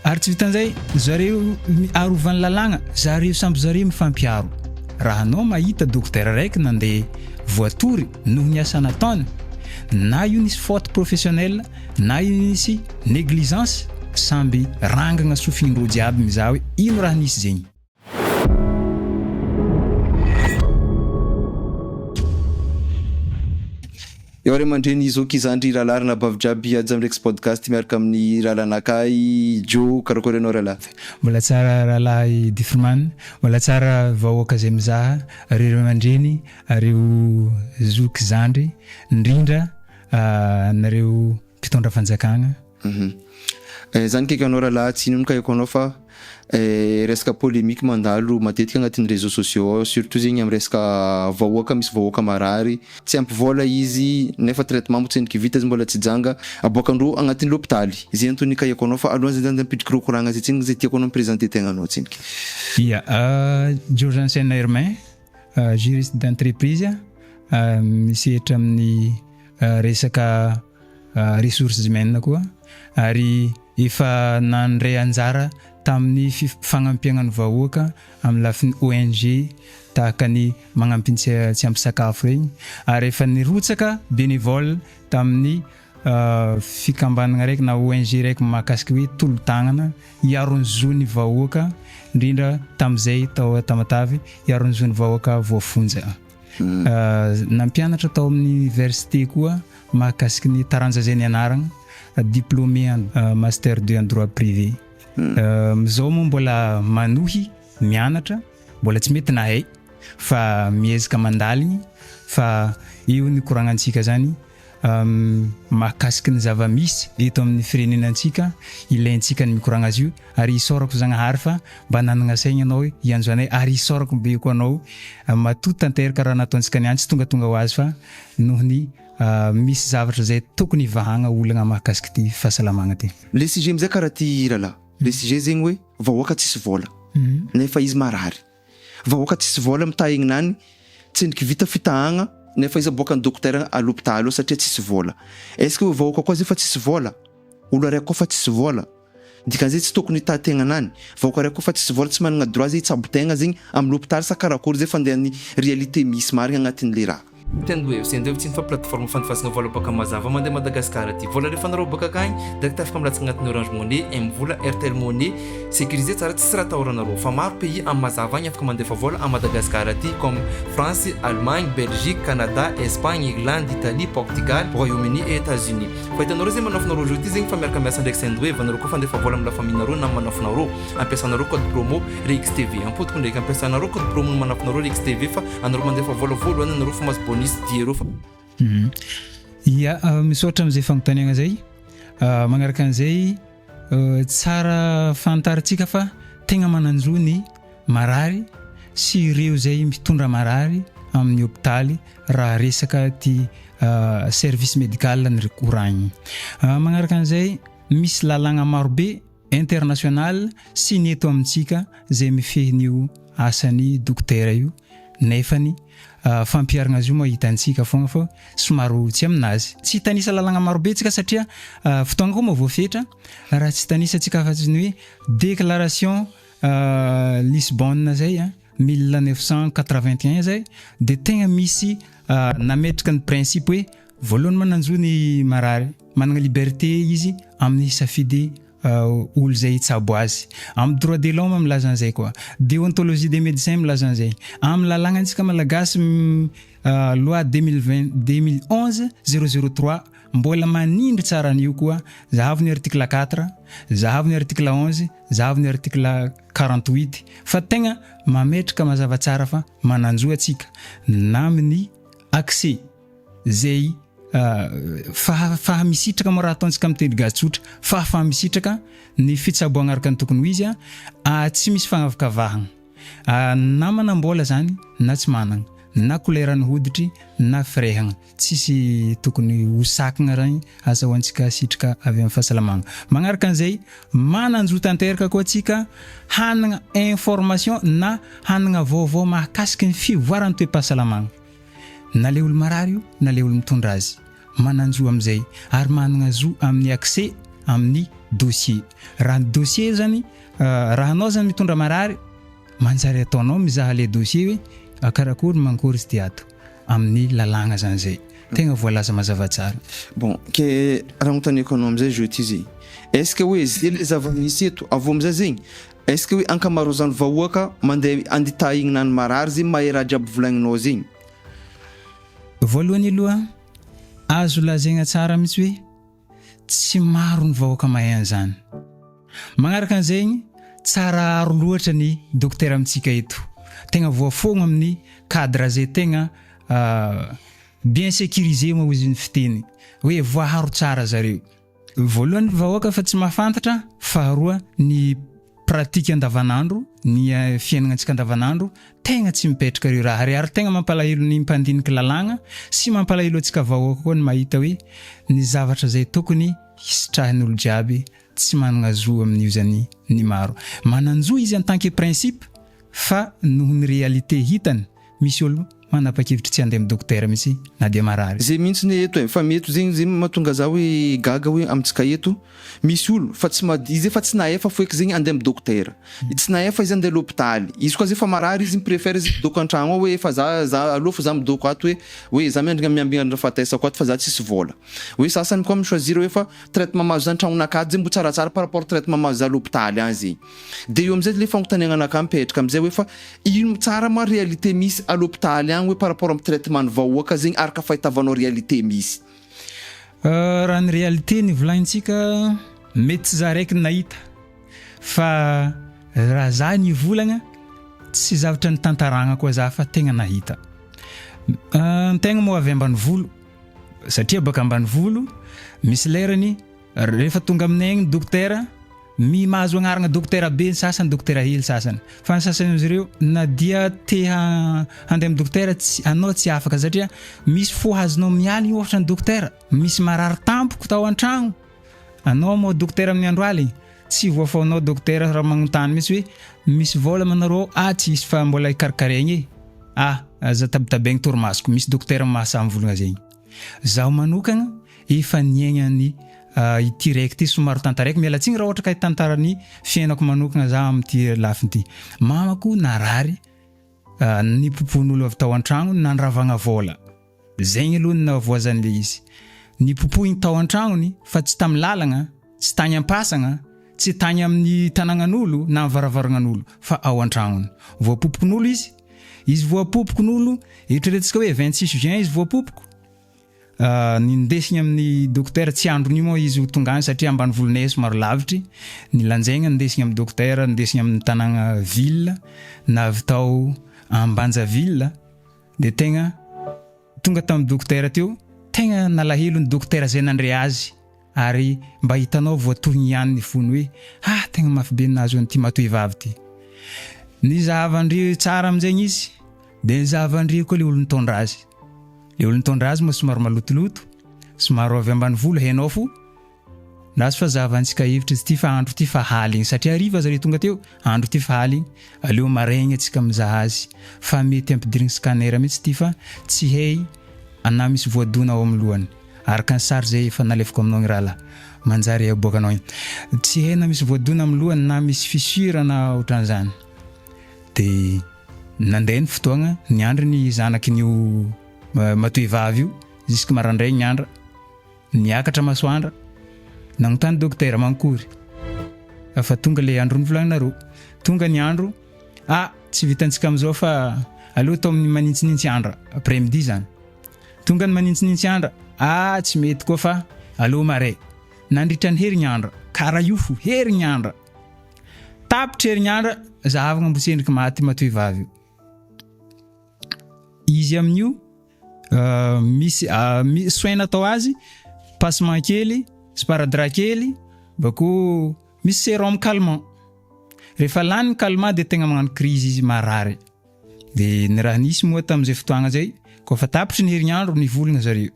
Ary tsy vitan'izay, zareo arovan'ny lalàgna, zareo samby zareo mifampiaro. Raha anao mahita dokotera raiky nandeha voatory noho ny asa nataony, na io nisy faute professionnelle na io nisy négligence, samby rangagna sofignin-dreo jiaby mizaha hoe ino raha nisy zegny. Eo ray aman-dreny zoky zandry rahalahy ranabavy jiaby aja am Rex podcast miaraka amin'ny rahalanakahy Joe karakory anao rahalahy? Mbola tsara rahalahy Differman, mbola tsara vahoaka izay mizaha, reo ray aman-dreny, reo zoky zandry, ndrindra anareo mpitondra fanjakagna. Eh, zany kaiky anao rahalahy tsy ino no kaiko anao fa eh, resaka polémique mandalo matetika agnatin'ny réseaux sociaux ao surtout zegny amin'ny resaka vahoaka misy vahoaka marary tsy ampy vôla izy nefa traitement mbo tsy endriky vita izy mbola tsy janga aboakandreo agnatin'ny lopitaly zay antony nikaiako anao fa alohan'ny zay zany ampidriky reo koragna zay tsendriky zay tiako anao mi-présenter tegnanao tsendriky. Ia, Joe Jansen Hermain, juriste d'entreprise, misehatra amin'ny resaka ressources humaines koa ary efa nandray anjara tamin'ny fagnampiagna ny vahoaka amin'ny lafiny ONG tahaka ny magnampy ny tsy ampy sakafo regny ary efa nirotsaka bénévole tamin'ny fikambanana raiky na ONG raiky mahakasika hoe tolo-tagnana hiaro ny zon'ny vahoaka indrindra tamin'izay tao Tamatave hiaro ny zon'ny vahoaka voafonja. Nampianatra tao amin'ny université koa mahakasiky ny taranja izay nianaragna, diplômé en master deux en droit privé. Amin'izao moa mbola manohy mianatra, mbola tsy mety nahay fa miezaka mandaligny fa io ny koragnantsika zany mahakasiky ny zava-misy eto amin'ny firenenantsika, ilaintsika ny mikoragna azy io ary isaorako Zagnahary fa mba nanagna saigna anao hiantso anay ary isaorako be koa anao matoa tanteraka raha nataontsika niany tsy tongatonga ho azy fa noho ny misy zavatra izay tokony hivahagna olagna mahakasiky ty fahasalamagna ty. Le sujet amizay karaha ty rahalahy, le sujet zegny hoe vahoaka tsisy vôla nefa izy marary. Vahoaka tsisy vôla mitaha egniny tsendriky vita fitahagna nefa izy aboakan'ny dokotera à l'hôpital ao satria tsisy vôla. Est ce que vahoaka koa zay fa tsisy vôla? Olo araiky koa fa tsisy vôla? Dikan'izay tsy tokony hitaha tegnanany. Vahoaka araiky koa fa tsisy vôla tsy managna droit zay hitsabo tegna zegny amin'ny l'hôpital sa karakory zay fandehan'ny réalité misy marigny agnatin'le raha. Sendwave, Sendwave tsy fa plateforme fandefasana vola baka mazava mandeha Madagascar aty. Vola alefanareo baka akagny direct afaka milatsaka agnatin'ny Orange Money, M-vola, Airtel Money, sécurisé tsara tsisy raha atahoranareo fa maro pays am mazava agny afaka mandefa vola à Madagascar aty comme France, Allemagne, Belgique, Canada, Espagne, Irlande, Italie, Portugal, Royaume-Uni et Etats-Unis. Fa hitanareo zegny manafinareo jeu ty zegny fa miaraka miasa ndraiky Sendwave anareo koa fandefa vola am la famille nareo na manafinareo ampiasanareo code promo RXTV ampodiko ndraiky ampiasanareo code promo manafinareo RXTV fa Anareo mandefa vola voalohany anareo fa mahazo bonus dix euros fa. Ya, misaotra amin'izay fanontaniana izay. Magnaraka an'izay, tsara fantarintsika fa tegna manan-jo ny marary sy ireo izay mitondra marary amin'ny hopitaly raha resaka ty service médical ny koragny. Magnaraka an'izay, misy lalàgna marobe international sy ny eto amintsika izay mifehy an'io asan'ny dokotera io nefany fampiharana azy io moa hitantsika foagna fa somary tsy aminazy. Tsy hitanisa lalàgna marobe tsika satria fotoagna koa moa voafetra raha tsy hitanisa tsika afa-tsy ny hoe déclaration Lisbonne zay a 1981 zay de tegna misy nametraka ny principe hoe voalohany manan-jo ny marary managna liberté izy amin'ny safidy olo izay hitsabo azy. Amin'ny droit de l'homme milaza an'izay koa. Déontologie des médecins milaza an'izay. Amin'ny lalàgnantsika malagasy loi 2020 2011 003 mbola manindry tsara an'io koa. Zahavo ny article 4, zahavo ny article 11, zahavo ny article 48 fa tegna mametraka mazava tsara fa manan-jo antsika na amin'ny accès Zay fahafaha-misitraka moa raha ataontsika amin'ny teny gasy tsotra, fahafaha-misitraka ny fitsaboagna araka ny tokony ho izy a, tsy misy fagnavakavahagna na manam-bola zany na tsy managna, na couleur-n'ny hoditry na firehagna, tsisy tokony ho sakagna regny azahoantsika sitraka avy amin'ny fahasalamagna. Magnaraka an'izay, manan-jo tanteraka koa antsika hanagna information na hanagna vaovao mahakasiky ny fivoaran'ny toe-pahasalamagna. Na le olo marary io na le olo mitondra azy manan-jo amin'izay ary managna zo amin'ny accès amin'ny dossier. Raha ny dossier zany, raha anao zany mitondra marary, manjary ataonao mizaha le dossier hoe karakory mankory izy ty ato. Amin'ny lalàgna zany zay. Tegna voalaza mazava tsara. Bon, ke raha agnontaniako anao amizay jeu ty zegny, est ce que hoe zay le zava-misy eto, avy eo amizay zegny, est ce que hoe ankamaroazan'ny vahoaka mandeha andeha tahignina ny marary zegny mahay raha jiaby volagninao zegny? Voalohany aloha, azo lazaigna tsara mihitsy hoe tsy maro ny vahoaka mahay an'izany. Magnaraka an'izegny, tsara aro loatra ny dokotera amintsika eto. Tegna voafogno amin'ny cadre zay tegna bien sécurisé moa hozy ny fiteny, hoe voaharo tsara zareo. Voalohany ny vahoaka fa tsy mahafantatra, faharoa ny pratique andavanandro, ny fiaignantsika andavanandro, tegna tsy mipetraka ireo raha reo ary tegna mampalahelo ny mpandiniky lalàgna sy mampalahelo antsika vahoaka koa ny mahita hoe ny zavatra zay tokony hisitrahin'olo jiaby tsy managna zo amin'io zany ny maro. Manan-jo izy en tant que principe fa noho ny réalité hitany misy olo manapa-kevitry tsy handeha amin'ny dokotera mihitsy na dia marary. Zay mihitsy ne eto e, fa mety zegny zegny mahatonga za hoe gaga hoe amintsika eto misy olo fa tsy mad- izy efa tsy nahefa foeky zegny andeha amy dokotera, tsy nahefa izy andeha l'hôpitaly, izy koa zay fa marary izy mi-prefère izy midoko an-tragno ao hoe efa za za aleo fa za midoko ato hoe hoe za miandrina miambigna andro fahatesako ato fa za tsisy vôla, hoe sasany koa mi-choisir hoe fa traitement mahazo za an-tragnonakahy ato zay mbo tsaratsara par rapport traitement mahazo za l'hôpitaly agny zegny, de eo amizay le fagnontaniagnanakahy mipetraka amizay hoe fa Ino tsara ma réalité misy à l'hôpital agny hoe par rapport am traitement ny vahoaka zegny araka fahitavanao réalité misy? Raha ny réalité ny volagnintsika mety tsy za raiky no nahita fa raha za nivolagna tsy zavatra nitantaragna koa za fa tegna nahita. Antegna moa avy ambanivolo satria baka ambanivolo misy lerany rehefa tonga aminay agny ny dokotera Mi mahazo agnarana dokotera be ny sasany, dokotera hely sasany. Fa ny sasany amin'izy ireo na dia te handeha amin'ny dokotera tsy anao tsy afaka satria misy fo azonao mialy ohatra ny dokotera. Misy marary tampoko tao an-tragno, anao moa dokotera amin'ny andro aligny, tsy voafaonao dokotera raha magnontany mihitsy hoe misy vôla manareo ao? Ah tsisy fa mbola hikarakaraigny e! Ah aza tabitabaigny torimasoko, misy dokotera mahasahy mivolagna zegny. Zaho manokagna efa niaigna ny ity raiky ity somary tantaraiko, miala tsiny raha ohatra ka hitantara ny fiainako manokana za amin'ity lafiny ity. Mamako narary nipopohin'olo avy tao an-tragno nandravagna vôla, zegny aloha no nahavoazan'le izy. Nipopohiny tao an-tragnony fa tsy tamin'ny lalagna, tsy tagny am-pasagna, tsy tagny amin'ny tanagnan'olo na amin'ny varavaragnan'olo fa ao an-tragnony. Voapopokin'olo izy, izy voapopokin'olo, eritreretintsika hoe 26 juin izy voapopoko, Nindesiny amin'ny dokotera, tsy andron'io moa izy ho tonga any satria ambanivolonay somary lavitry, ny lanjaigna nindesiny amin'ny dokotera, nindesiny amin'ny tanàgna ville na avy tao Ambanja ville de tegna tonga tamin'ny dokotera teo, tegna nalahelo ny dokotera zay nandre azy ary mba hitanao voatohigny ihany ny fony hoe ah tegna mafy be ny nahazo an'ity matohivavy ty. Nizahavan-dry tsara amin'izegny izy de nizahavan-dry koa le olo nitondra azy. Le olo nitondra azy moa somary malotoloto, somary avy ambanivolo hainao fo, Nazo fa zahavantsika hevitra izy ity fa andro ity fa haligny satria hariva zareo tonga teo, andro ity fa haligny, aleo maraigny antsika mizaha azy fa mety ampidirigny scanner mihitsy ity fa tsy hay na misy voadona ao amin'ny lohany araka ny sary zay efa nalefako aminao igny rahalahy manjary aboakanao igny tsy hay na misy voadona amin'ny lohany na misy fissure na ohatran'izany de nandeha ny fotoagna niandry ny zanakin'io matoe vavy io jusque maraindray niandra Niakatra masoandra, nagnontany dokotera, mankory? Fa tonga le andro novolagninareo. Tonga ny andro, ah tsy vitantsika amizao fa aleo atao amin'ny manintsinintsy andra, après midi zany. Tonga ny manintsinintsy andra, ah tsy mety koa fa aleo maray. Nandritra ny herignandra, karaha io fo, herignandra. Tapitra herignandra, zahavagna mbo tsendriky maty matoy vavy io. Izy amin'io misy soin natao azy, passement kely, sparadrap kely, bakeo misy serum calmant. Rehefa lany ny calmant de tegna magnano crise izy marary. De ny raha nisy moa tamin'izay fotoagna zay, kôfa tapitry ny herignandro nivolagna zareo,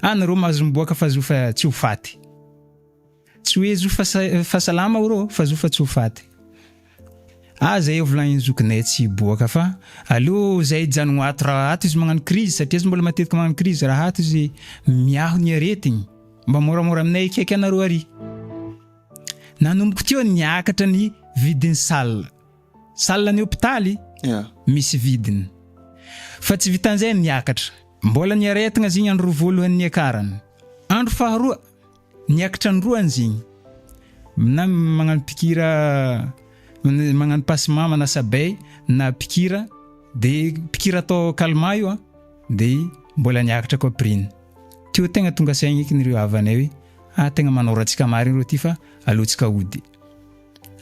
ah nareo mahazo miboaka fa zo fa tsy ho faty. Tsy hoe zo fa salama o rô fa zo fa tsy ho faty. Ah zay volagniny zokinay tsy hiboaka fa aleo zay hijanogno ato raha ato izy magnano crise satria izy mbola matetika magnano crise raha ato izy miaho ny aretigny mba moramora aminay hikaiky anareo ary. Nanomboka teo niakatra ny vidin'ny salle. Salle ny hopitaly misy vidiny. Fa tsy vitan'izay niakatra. Mbola ny aretigna zigny andro voalohany niakarany. Andro faharoa niakatra androany zigny. Na magnano pikira magnano passement manasa bay na pikira de pikira atao calmant io a de mbola niakatra koa prix-ny. Teo tegna tonga saigny eky ireo havanay hoe ah tegna manao ratsika marigny reo ty fa aleontsika hody.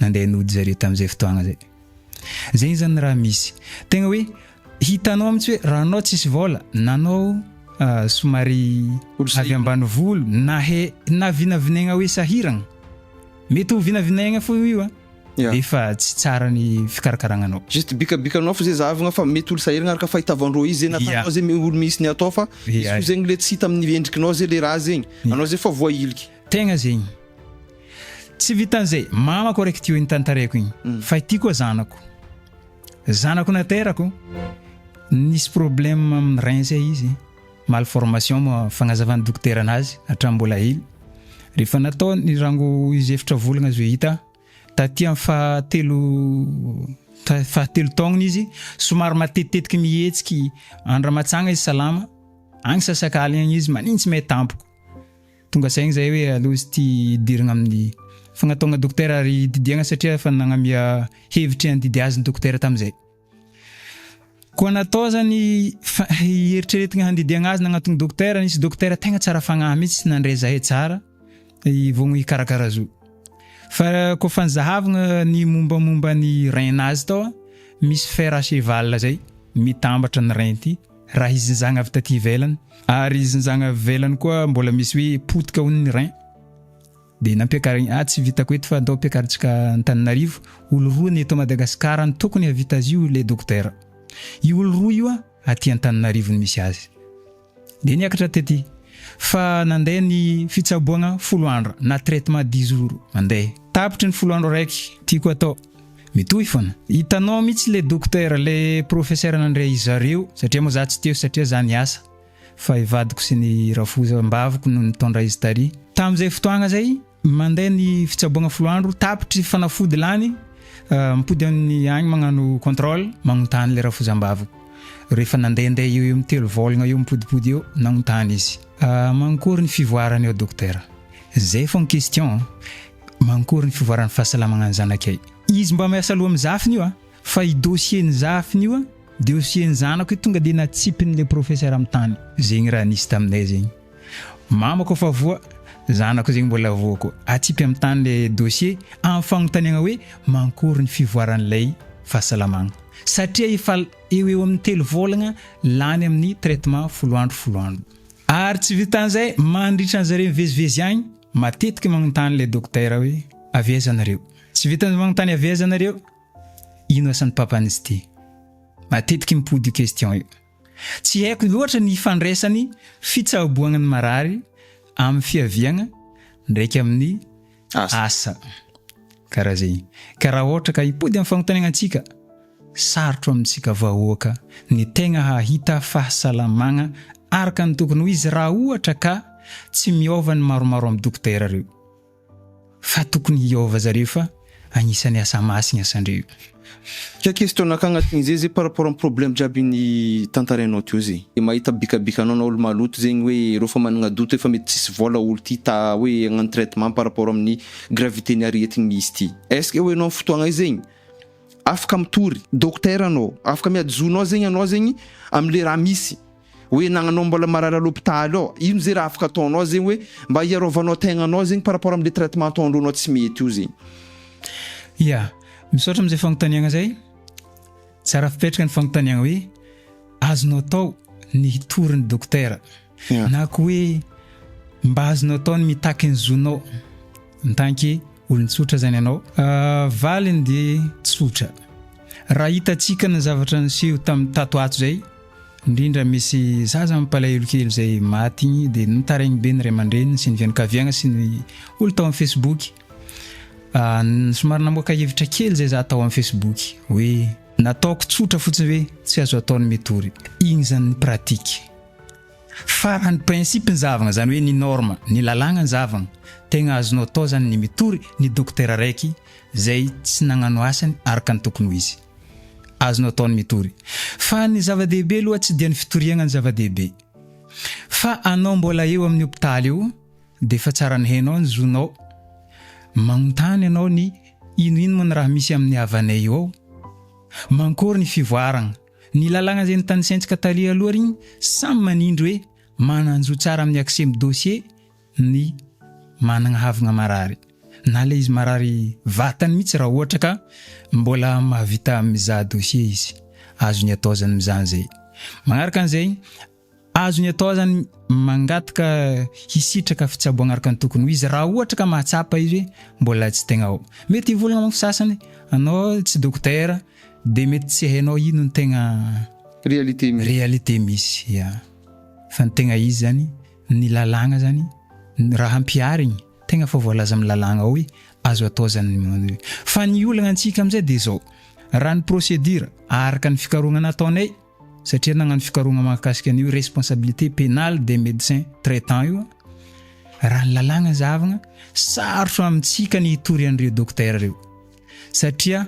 Nandeha nody zareo tamin'izay fotoagna zay. Zegny zany raha misy. Tegna hoe hitanao mihitsy hoe raha anao tsisy vôla na anao somary avy ambanivolo na he na vinavinaigna hoe sahiragna, mety ho vinavinaigna fô io a, efa tsy tsara ny fikarakaragna anao. Juste bikabikanao fo zay zahavagna fa mety olo sahiragna araka fahitavandreo izy zay nataonao zay olo misy ny atao fa izy ko zegny le tsy hita amin'ny endrikinao zay le raha zegny anao zay fa voahiliky. Tegna zegny. Tsy vitan'izay, mamako araiky teo iny tantaraiko igny, fa ity koa zanako. Zanako naterako, nisy problème amin'ny rein zay izy, malformation moa fagnazavan'ny dokotera anazy hatramin'ny mbola hely. Rehefa natao ny rango izy efatra volagna zo hita, taty amin'ny fahatelo fahatelo taognony izy, somary matetitetiky mihetsiky, andro matsagna izy salama, agny sasakaligny agny izy manintsy may tampoko. Tonga saigny zahay hoe aleo izy ty hidiragna amin'ny fagnataogna dokotera ary didiagna satria efa nagnamia hevitry handidy azy ny dokotera tamin'izay. Koa natao zany fa hieritreretigna handidiagna azy nagnatogno dokotera, nisy dokotera tegna tsara fagnahy mihitsy nandray zahay tsara ivogno hikarakara zo. Fa kôfa nizahavagna ny mombamomba ny rein-nazy tao, misy fer à cheval zay mitambatra ny rein ty. Raha izy nizagna avy taty ivelany ary izy nizagna avy ivelany koa mbola misy hoe potika hono ny rein de nampiakarigny ah tsy vitako eto fa andao ampiakarintsika Antananarivo, olo roa ny eto Madagasikara no tokony hahavita azy io le dokotera, io olo roa io aty Antananarivo no misy azy. De niakatra tety fa nandeha ny fitsaboagna folo andro na traitement dix jours mandeha, tapitry ny folo andro araiky tiako atao Mitohy fona. Hitanao mihitsy le docteur, le professeur nandray zareo, satria moa za tsy teo satria za niasa, fa i vadiko sy ny rafozam-baviko no nitondra izy tary. Tamin'izay fotoagna zay, mandeha ny fitsaboagna folo andro, tapitry fanafody lany, mipody amin'ny agny magnano contrôle, magnontany le rafozam-baviko. Rehefa nandehandeha eo eo amin'ny telo vôlagna eo mipodipody eo, nagnontany izy, mankory ny fivoarany eo dokotera? Zay fô ny question. Mankory ny fivoaran'ny fahasalamagna ny zanakay. Izy mba miasa loha amin'ny zafiny io a, fa i dossier ny zafiny io a, dossier ny zanako io tonga de natsipin'le professeur amin'ny tany. Zegny raha nisy taminay zegny. Mamako efa voa, zanako zegny mbola voa koa. Atsipy amin'ny tany le dossier amin'ny fagnontaniagna hoe mankory ny fivoaran'ilay fahasalamagna. Satria efa eo eo amin'ny telo vôlagna lany amin'ny traitement folo andro folo andro. Ary tsy vitan'izay, mandritra an'zare mivezivezy agny, Matetika magnontany ilay dokotera hoe avy aiza nareo. Tsy vitan'ny magnontany avy aiza nareo, ino asan'ny papan'izy ity. Matetiky mipody io question io. Tsy haiko loatra ny ifandraisan'ny fitsaboagna ny marary amin'ny fiaviagna ndraiky amin'ny asa. Karaha zegny. Ka raha ohatra ka hipody amin'ny fagnontaniagna antsika, Sarotro amintsika vahoaka ny tegna hahita fahasalamagna araka ny tokony ho izy raha ohatra ka tsy miôva ny maromaro amin'ny dokotera reo. Fa tokony hiôva zareo fa agnisan'ny asa masigna asandreo io. Ka question naka agnatin'izay zay par rapport am problème jiaby ny tantarainao teo zay. Mahita bikabikanao na olo maloto zegny hoe reo fa managna doute efa mety tsisy vola olo ty ta hoe hagnano traitement par rapport amin'ny gravité ny aretigny misy ty. Est ce que hoe enao am fotoagna zegny afaka mitory docteur anao, afaka miady zonao zegny anao zegny amle raha misy hoe nagnanao mbola marary à l'hôpital ao, ino zay raha afaka ataonao zegny hoe mba hiarovanao tegnanao zegny par rapport amle traitement ataondreo anao tsy mety io zegny. Ya, misaotra amizay fagnontaniagna zay, tsara fipetraka ny fagnontaniagna hoe azonao atao ny hitory ny dokotera na ko hoe mba azonao atao ny mitaky ny zonao en tant que olon-tsotra zany ianao. Valiny dia tsotra, raha hitantsika ny zavatra niseho tamin'ny tato ato zay, indrindra misy zaza mampalahelo kely zay maty igny dia nitaraigny be ny ray aman-dreniny sy ny fianakaviagna sy ny olo tao amin'ny facebook. Somary namoaka hevitra kely zay za tao amin'ny facebook hoe nataoko tsotra fotsiny hoe tsy azo atao ny mitory. Igny zany ny pratique. Fa raha ny principe ny zahavagna, zany hoe ny norme, ny lalàgna ny zahavagna, tegna azonao atao zany ny mitory ny dokotera raiky zay tsy nagnano asany araka ny tokony ho izy. Azonao atao ny mitory. Fa ny zava-dehibe aloha tsy dia ny fitoriagna ny zava-dehibe. Fa anao mbola eo amin'ny hopitaly eo dia efa tsara ny hainao ny zonao. Magnontany anao ny ino ino moa ny raha misy amin'ny havanay io ao. Mankory ny fivoaragna. Ny lalàgna izay notanisaintsika taloha aloha regny samy manindry hoe manan-jo tsara amin'ny accès amin'ny dossier ny managna havagna marary. Na le izy marary vatany mihitsy raha ohatra ka mbola mahavita mizaha dossier izy. Azony atao zany mizaha an'izay. Magnaraka an'izay, Azony atao zany mangataka hisitraka fitsaboagna araka ny tokony ho izy raha ohatra ka mahatsapa izy hoe mbola tsy tegna ao. Mety hivolagna manko sasany, anao tsy dokotera de mety tsy hainao ino ny tegna Réalité misy. Réalité misy, ya. Fa ny tegna izy zany, ny lalàgna zany, raha ampiharigny, tegna fa voalaza amin'ny lalàgna ao hoe azo atao zany ny magnano io. Fa ny olagna antsika amizay de zao, raha ny procédure araka ny fikarohagna nataonay, satria nagnano fikarohagna mahakasika an'io responsabilité pénale des médecins traitants io, raha ny lalàgna zahavagna, sarotro amintsika ny hitory an'ireo dokotera ireo satria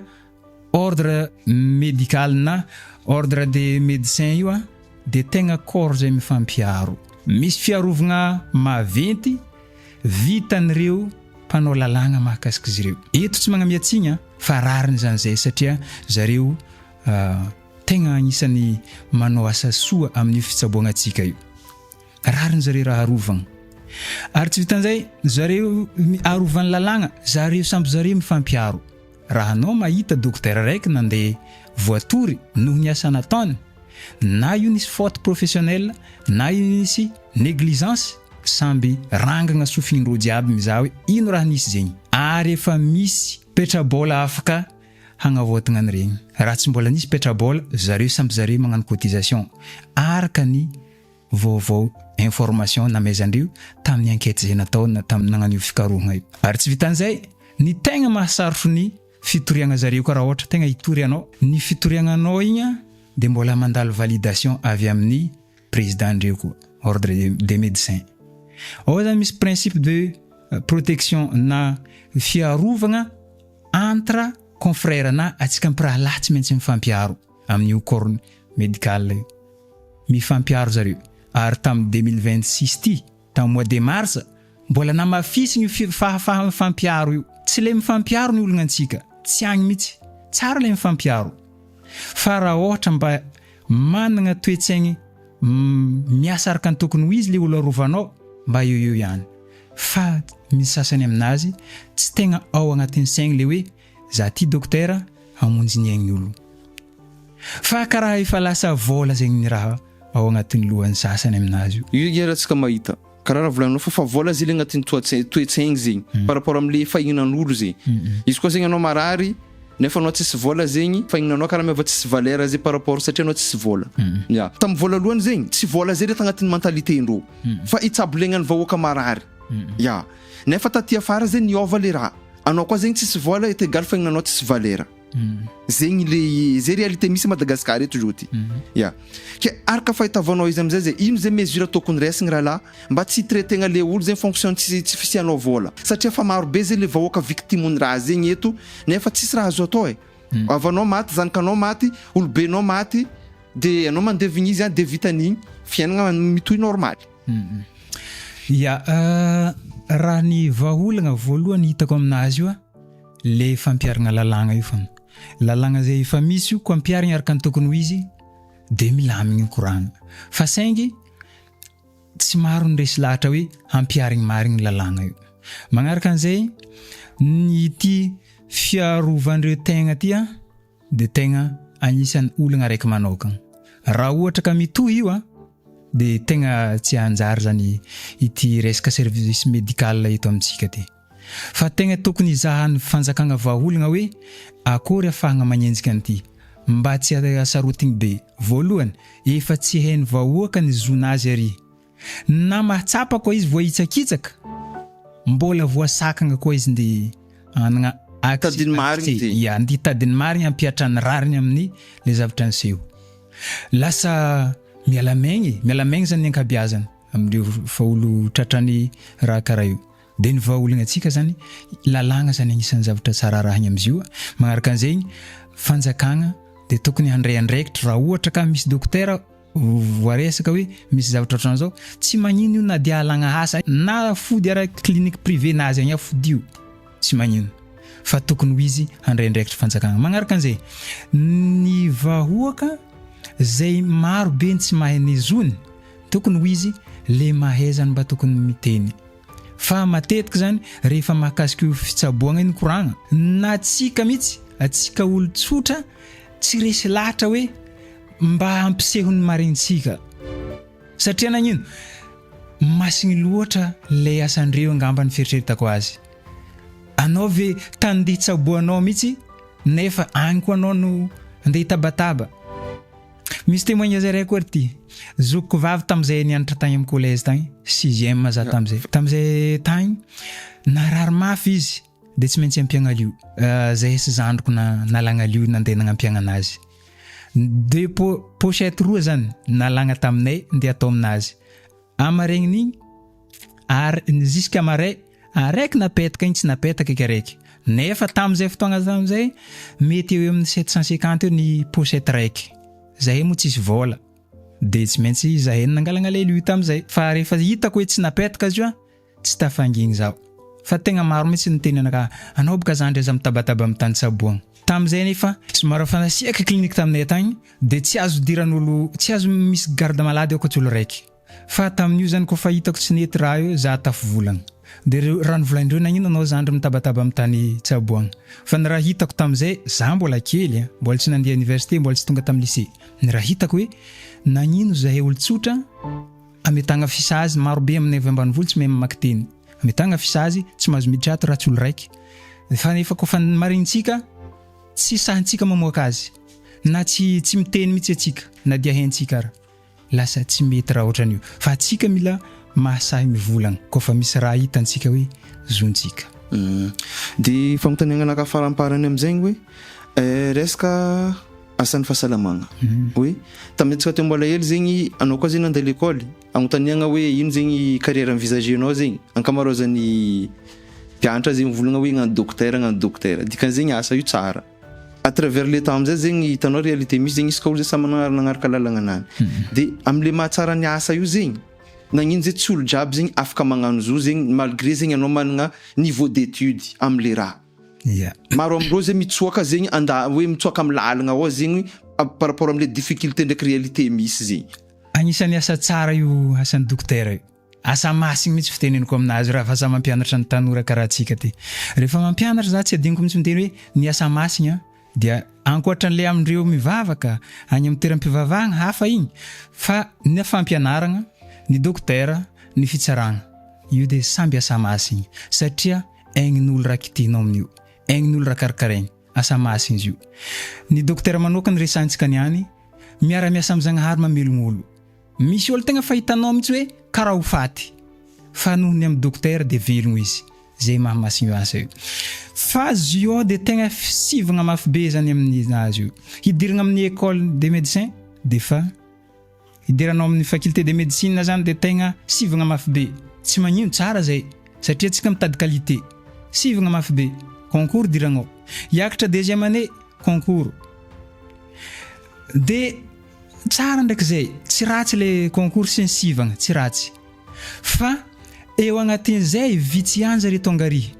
ordre médical na ordre des médecins io a de tegna corps zay mifampiaro, misy fiarovagna maventy vitan'ireo mpanao lalàgna mahakasika izy ireo. Eto tsy magnamia tsigny a, fa rariny zany zay satria zareo Tegna agnisan'ny manao asa soa amin'io fitsaboagna antsika io. Rariny zareo raha arovagna. Ary tsy vitan'izay, zareo arovan'ny lalàgna, zareo samby zareo mifampiaro. Raha anao mahita dokotera raiky nandeha voatory noho ny asa nataony, na io nisy faute professionnelle na io nisy négligence, samby rangagna sofindreo jiaby mizaha hoe ino raha nisy zegny. Ary efa misy petrabola afaka hagnavaotagna an'iregny. Raha tsy mbola nisy petrabola, zareo samby zareo magnano cotisation araka ny vaovao information namezandreo tamin'ny enquête izay natao na tamin'ny nagnano io fikarohagna io. Ary tsy vitan'izay, ny tegna mahasarotro ny fitoriagna zareo koa raha ohatra tegna hitory anao, ny fitoriagnanao igny dia mbola mandalo validation avy amin'ny président-ndreo koa, ordre des médecins. Ao zany misy principe de protection na fiarovagna Entre confrère na atsika mpirahalahy tsy maintsy mifampiaro amin'io corps medical io. Mifampiaro zareo. Ary tamin'ny 2026 ty, tamin'ny mois de mars, mbola namafisiny io fahafaha mifampiaro io. Tsy le mifampiaro ny ologna antsika. Tsy agny mihitsy. Tsara le mifampiaro. Fa raha ohatra mba managna toe-tsaigny miasa araka ny tokony ho izy le olo arovanao, mba eo eo ihany. Fa misy sasany aminazy tsy tegna ao agnatin'ny saigny le hoe za ty dokotera hamonjy ny aign'ny olo. Fa karaha efa lasa vôla zegny ny raha ao agnatin'ny lohan'ny sasany aminazy io. Io nge raha tsika mahita karaha raha volaninao fa fa vôla zegny le agnatin'ny toe-tsaigny zegny par rapport amle fahignan'olo zegny. Izy koa zegny anao marary nefa anao tsisy vôla zegny fahignanao karaha miova tsisy valeur zegny par rapport satria anao tsisy vôla. Ya. Tamin'ny vôlalohany zegny tsy vôla zay le tagnatin'ny mentalité-ndrô. Fa hitsabo legnan'ny vahoaka marary. Ya. Nefa taty afara zegny niova le raha. Anao koa zegny tsisy vola est egal fahignanao tsisy valeur. Zegny le zay réalité misy à Madagascar eto zao ty. Ya. Ke araka fahitavanao izy amizay zay ino zay mesure tokony raisigny rahalahy mba tsy hi-traiter-gna le olo zegny fonction tsy tsy fisianao vola. Satria fa maro be zegny le vahoaka victime-n'ny raha zegny eto nefa tsisy raha azo atao e. Havanao maty, zanakanao maty, olobenao maty. De ianao mandevigny izy an de vitan'igny fiainagna mitohy normaly. Ya, raha ny vahaolagna voalohany hitako aminazy io a, le fampiharagna lalàgna io fôgna. Lalàgna zay efa misy io ko ampiharigna araka ny tokony ho izy de milamigny ny koragna. Fa saingy tsy maro ny resy lahatra hoe hampiharigny marigny lalàgna io. Magnaraka an'izay, ny ity fiarovandreo tegna ty a, de tegna agnisan'ny olagna araiky manôkagna. Raha ohatra ka mitohy io an, de tegna tsy hanjary zany ity resaka service médical eto amintsika ty. Fa tegna tokony hizahan'ny fanjakagna vahaolagna hoe akôry afahagna magnenjika an'ity mba tsy hasarotigny be. Voalohany, efa tsy hain'ny vahoaka ny zon'azy ary. Na mahatsapa koa izy voahitsakitsaka, mbola voasakagna koa izy nde hanagna Tadiny marigny ty. Ya, nde hitady ny marigny hampihatra ny rariny amin'ny le zavatra niseho. Lasa. Miala maigny e, miala maigny zany ny ankabiazany amindreo fa olo tratran'ny raha karaha io. De ny vahaolagna antsika zany, lalàgna zany agnisan'ny zavatra tsara arahigny am'izy io, magnaraka an'zegny fanjakagna de tokony handray andraikitra raha ohatra ka misy dokotera voaresaka hoe misy zavatra ohatran'izao, tsy magnino io na dia alagna asa na fody ara clinique privé nazy agny afodio, tsy magnino fa tokony ho izy handray andraikitra fanjakagna. Magnaraka an'izay, ny vahoaka zay maro be ny tsy mahay ny zony, tokony ho izy le mahay zany mba tokony miteny. Fa matetika zany rehefa mahakasika io fitsaboagna io ny koragna, na antsika mihitsy, antsika olon-tsotra tsy resy lahatra hoe mba hampiseho ny marintsika. Satria nagnino? Masigny loatra lay asandreo angamba ny fieritreretako azy. Anao ve tany ndeha hitsaboanao mihitsy nefa agny koa anao no andeha hitabataba. Misy témoignage iray koa ry ty. Zokiko vavy tamizay nianatra tagny amin'ny collège tagny, sixième za tamizay. Tamizay tagny, narary mafy izy de tsy maintsy ampiagna lio. Zahay sy zandriko nalagna lio nandeha nagnampiagna anazy. Deux pochette roa zany nalagna taminay ndeha atao aminazy. Amaregniny igny ary jusqu'à maray araiky napetaka igny tsy napetaka eky araiky. Nefa tamizay fotoagna tamizay mety eo amin'ny 750 eo ny pochette raiky. Zahay moa tsisy vôla de tsy maintsy zahay no nangalagna le lio tamizay. Fa rehefa hitako hoe tsy napetaka izy io an, Tsy tafangigny zaho. Fa tegna maro mihitsy niteny anakahy, anao boka zandry aza mitabataba amin'ny tany tsaboagna. Tamin'izay anefa, somary efa nasiaka clinique taminay tagny, dia tsy azo idiran'olo, tsy azo misy garde malade ao koa tsy olo raiky. Fa tamin'io zany kôfa hitako tsy nety raha io, za tafivolagna. Dia reo raha nivolaindreo nagnino anao zandry mitabataba amin'ny tany tsaboagna. Fa ny raha hitako tamin'izay, za mbola kely an, mbola tsy nandeha université, mbola tsy tonga tamin'ny lycée. Ny raha hitako hoe, nagnino zahay olo-tsotra, Ametahagna fisazy, maro be aminay avy ambanivolo tsy mahay mamaky teny. Ametahagna fisazy, tsy mahazo miditra ato raha tsy olo raiky. Fa nefa koa fa marintsika, tsy sahintsika mamoaka azy. Na tsy tsy miteny mihitsy atsika, na dia haintsika ara. Lasa tsy mety raha ohatran'io. Fa atsika mila mahasahy mivolagna koa fa misy raha hitantsika hoe zontsika. Dia fanontaniagna anakahy faramparany amizegny hoe resaka asan'ny fahasalamagna hoe tamin'ny antsika teo mbola hely zegny anao koa zegny nandeha l'école agnontaniagna hoe ino zegny carrière envisager-nao zegny ankamaroazan'ny mpianatra zegny mivolagna hoe hagnano docteur hagnano docteur dikan'izegny asa io tsara à travers le temps amizay zegny hitanao réalité misy zegny isaka olo zegny samy manana nagnaraka lalagna anany de amle mahatsara ny asa io zegny nagnino zay tsy olo jiaby zegny afaka magnano zo zegny malgré zegny anao managna niveau d'étude amle raha. Ia. Maro amindreo zay mitsoaka zegny anda hoe mitsoaka amy lalagna ao zegny par rapport amle difficulté ndraiky réalité misy zegny. Agnisan'ny asa tsara io asan'ny dokotera io. Asa masigny mihitsy fiteneniko aminazy raha fa za mampianatra ny tanora karaha antsika ty. Rehefa mampianatra za tsy adinoko mihitsy miteny hoe ny asa masigny an dia ankoatran'le amindreo mivavaka agny amin'ny toeram-pivavahagna hafa igny fa ny fampianaragna, ny dokotera, ny fitsaragna io dia samby asa masigny satria Aignin'olo raha kitihinao amin'io. Aignin'olo raha karakaraigny. Asa masina izy io. Ny dokotera manokana resahintsika niany, miara-miasa amin'ny Zagnahary mamelogno olo. Misy olo tegna fa hitanao mihitsy hoe karaha ho faty. Fa noho ny amin'ny dokotera dia velogno izy. Zay maha masigno asa io. Fa zio dia tegna sivagna mafy be zany amin'ny azy io. Hidiragna amin'ny école de médecin dia fa. Hidiranao amin'ny faculté de médecine zany de tegna sivagna mafy be, tsy magnino tsara zay satria tsika mitady qualité, sivagna mafy be, concours diragnao, hiakatra deuxième année concours de tsara ndraiky zay, tsy ratsy le concours sy ny sivagna tsy ratsy fa eo agnatin'izay vitsy ihany zare tonga ary.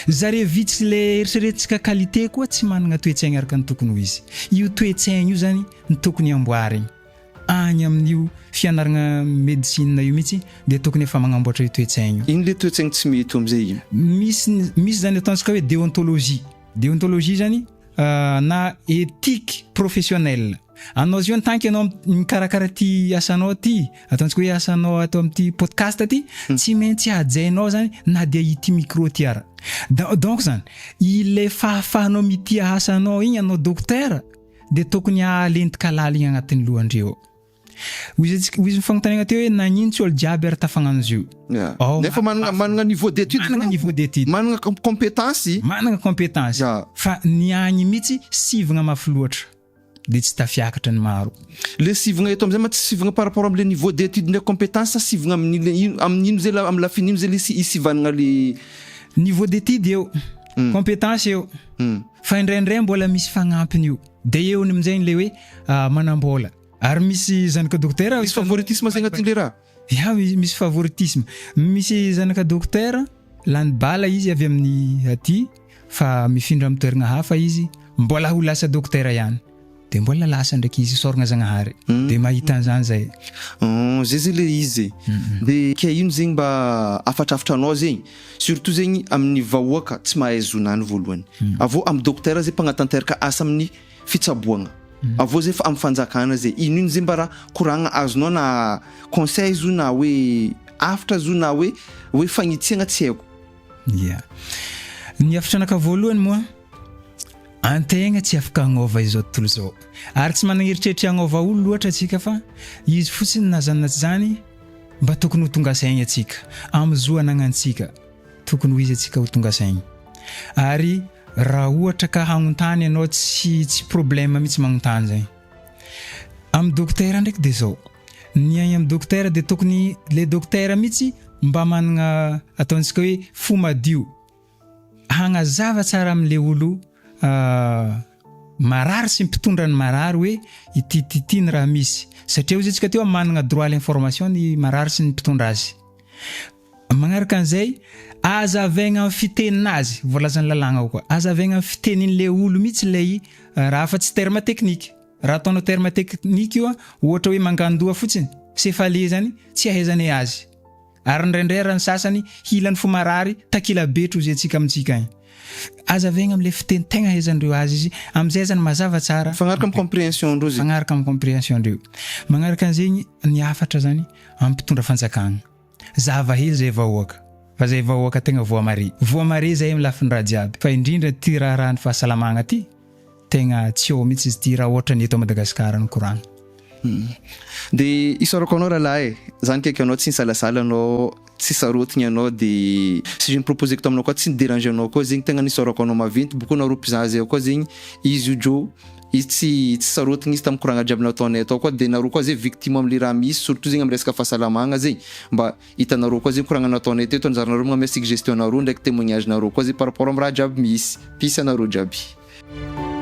Zare vitsy le eritreretintsika qualité koa tsy managna toe-tsaigna araka ny tokony ho izy. Io toe-tsaigna io zany no tokony amboarigny. Agny amin'io fianaragna médecine io mihitsy dia tokony efa magnamboatra io toe-tsaigna io. Ino le toe-tsaigna tsy mety eo amizay ino? Misy misy zany ataontsika hoe déontologie. Déontologie zany na éthique professionnelle. Anao zio en tant que anao mikarakara ty asanao ty, ataontsika hoe asanao ato amin'ity podcast ty, tsy maintsy hajainao zany na dia ity micro ty ara. Donc zany, ilay fahafahanao mitia asanao igny anao docteur dia tokony hahalentika laligny agnatin'ny lohandreo ao. Hoy izy hoy izy ny fagnontaniana teo hoe nagnino tsy olo jiaby ary tafagnano izy io. Yeah. Ao Nefa manana manana niveau d'étude manana niveau d'étude. Manana compétence. Manana compétence. Yeah. Fa ny agny mihitsy sivagna mafy loatra. de tsy tafiakatra ny maro. Le sivagna eto amizay ma tsy sivagna par rapport amle niveau d'étude ndraiky compétence sa sivagna amin'ny le ino amin'ino zay la amy lafiny ino zay le isivanagna le. Niveau d'étude eo, compétence eo, fa indraindray mbola misy fagnampiny io de eo amin'izay le hoe manam-bola ary misy zanaka dokotera. Misy favoritisme zay agnatin'le raha. Ya, misy favoritisme, misy zanaka dokotera lany bala izy avy amin'ny aty fa mifindra amin'ny toerana hafa izy, mbola ho lasa dokotera ihany de mbola lasa ndraiky izy, soragna Zagnahary de mahita an'izany zay. Zay zay le izy de ke ino zegny mba afatrafatra anao zegny, surtout zegny amin'ny vahoaka tsy mahay zonany voalohany, avô amy dokotera zay mpagnatanteraka asa amin'ny fitsaboagna, avô zay fa amy fanjakana zay, ino ino zay mba raha koragna azonao na conseil zo na hoe hafatra zo na hoe fagnitsiagna, tsy haiko. Ya, ny hafatra anaka voalohany moa, antegna tsy afaka agnova izao tontolo izao ary tsy manana eritreritry agnova olo loatra atsika, fa izy fotsiny na zany na tsy zany mba tokony ho tonga saigny atsika amy zo anagnantsika, tokony ho izy atsika ho tonga saigny. Ary raha ohatra ka hagnontany ianao, tsy problème mihitsy magnontany zay. Amy dokotera ndraiky de zao, ny aigny amy dokotera de tokony le dokotera mihitsy mba manana ataontsika hoe fo madio hagnazava tsara am'le olo marary sy mpitondra ny marary hoe ity ty ty ny raha misy, satria ozy antsika teo manana droit à l'information ny marary sy ny mpitondra azy. Magnaraka an'izay, azavaigna amin'ny fiteninazy, voalazan'ny lalàgna ao koa, azavaigna amin'ny fitenin'le olo mihitsy lay raha fa tsy terme technique. Raha ataonao terme technique io a, ohatra hoe mangandoha fotsiny, céphalée zany tsy ahaizanay azy, ary indraindray raha ny sasany hilany fo marary takila betro izy antsika amintsika agny. Azavaigna am'le fiteny tegna ahaizandreo azy izy, am'izay zany mazava tsara. Fagnaraka amy compréhension ndreo zay. Magnaraka amy compréhension ndreo. Magnaraka an'zegny, ny hafatra zany amy mpitondra fanjakagna: zava hely zay vahoaka fa zay vahoaka tegna voamare, voamare zay amy lafiny raha jiaby, fa indrindra ty raharaha ny fahasalamagna ty tegna tsy ao mihitsy izy ty raha ohatra ny eto Madagasikara no koragna. De isaorako anao rahalahy e, zany kaiky anao tsy nisalasala anao, tsy sarotiny anao, de sujet niproposeko taminao koa tsy nidéranger anao koa zegny, tegna nisaorako anao maventy boko nareo mpizaha zay koa zegny izy io Joe izy tsy sarotiny izy tamin'ny koragna jiaby nataonay atao koa, de nareo koa zay victime am'le raha misy, surtout zegny amy resaka fahasalamagna zegny, mba hitanareo koa zegny koragna nataonay teto, anjaranareo magnamia suggestion nareo ndraiky témoignage nareo koa zay par rapport amy raha jiaby misy. Peace anareo jiaby.